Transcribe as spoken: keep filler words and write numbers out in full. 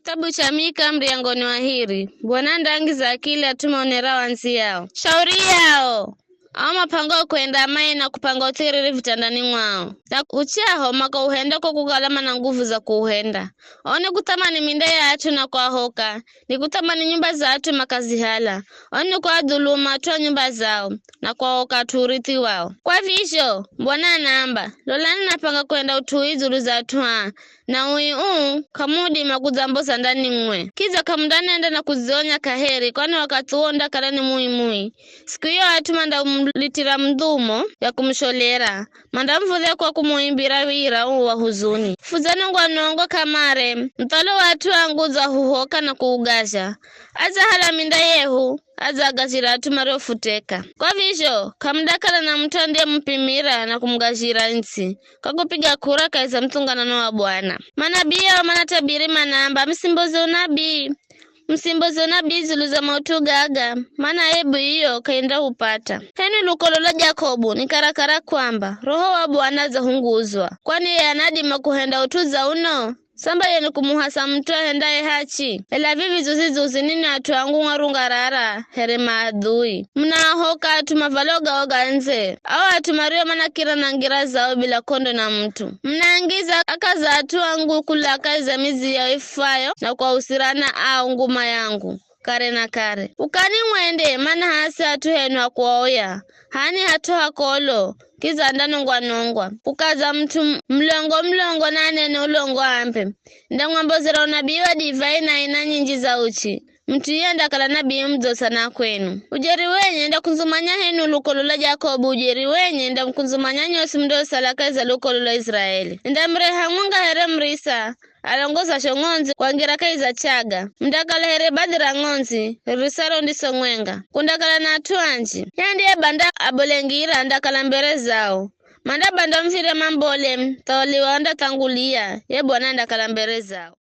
Kitabu cha Mika mriangoni wa hiri, Bwana andaangiza akili at'u maonera wandzi yao. Shauri yao, ao mapangao kwenda amai na kupanga uthiriri vitandani mwao. Na uchaho makauhenda kwa kukala mana nguvu za kuuhenda. Ao nikuthamani minda ya at'u na kuahoka, nikuthamani nyumba za at'u makazihala. Ao nikuadhulumu at'u a nyumba zao, na kuahoka at'u urithi wao. Kwa vizho, Bwana anaamba, lolani napanga kwenda ut'u ui dzulu za at'u aa, na ui uu k'amuudima kudzamboza ndani mwe. Kidza k'amundanenda na kudzionya kaheri, kwani wakathi uwo undakala ni mui-mui. Siku iyo at'u mandaumulitira mudhumo ya kumusholera, mandamuv̱udhya kwa kumuimbira wira uu wa huzuni. Fudzanongwa-nongwa kamare, muthalo wa at'u angu udzahuhoka na kuugazha. Adzahala minda yehu, adzaagazhira at'u mariofuteka. Kwa vizho, k'amundakala na mut'u andiyemupimira na kumugazhira ntsi, kwa kupiga kura kahi za muthunganano wa Bwana. Manabii ao manatabiri manaamba, musimboze unabii, musimboze unabii dzulu za maut'u gaga, mana aibu iyo k'aindaupata. H'enwi lukolo lwa Jakobu, ni karakara kwamba, Roho wa Bwana adzahunguzwa, kwani iye anadima kuhenda ut'u dza uno? Samba iyo ni kumuhasa mut'u ahendaye hachi? Ela vivi dzuzi-dzuzi ninwi at'u angu mwarungarara here maadhui. Munaahoka at'u mavalo gao ga ndze, ao at'u mario manakira na ngira zao bila kondo na mut'u. Munaangiza aka za at'u angu kula kahi za midzi yao ifwayo na kuausirana ao nguma yangu kare na kare. Ukani mwende, mana h'asi hat'u henu ha kuoya, h'ani hat'u ha kolo, kidza andanongwa-nongwa. Ukaza mut'u mulongo-mulongo na anene ulongo ambe, ndamwambozera unabii wa divai na aina nyinji za uchi, mut'u iye andakala nabii mudzo sana kwenu. Ujeri wenye ndakundzumanya henu lukolo lwa Jakobu, ujeri wenye ndamukundzumanya nyosi mundiosala kahi za lukolo lwa Israeli. Ndamureha mwenga here murisa, alongozazho ng'ondzi kwangira kahi za chaga. Mundakala here badhi ra ng'ondzi, ririsaro ndiso mwenga. Kundakala na at'u anji. Ye ndiye banda abolengira andakala mbere zao. Mandabanda muv̱ire mambole, muthawali wao andathangulia, ye Bwana andakala mbere zao.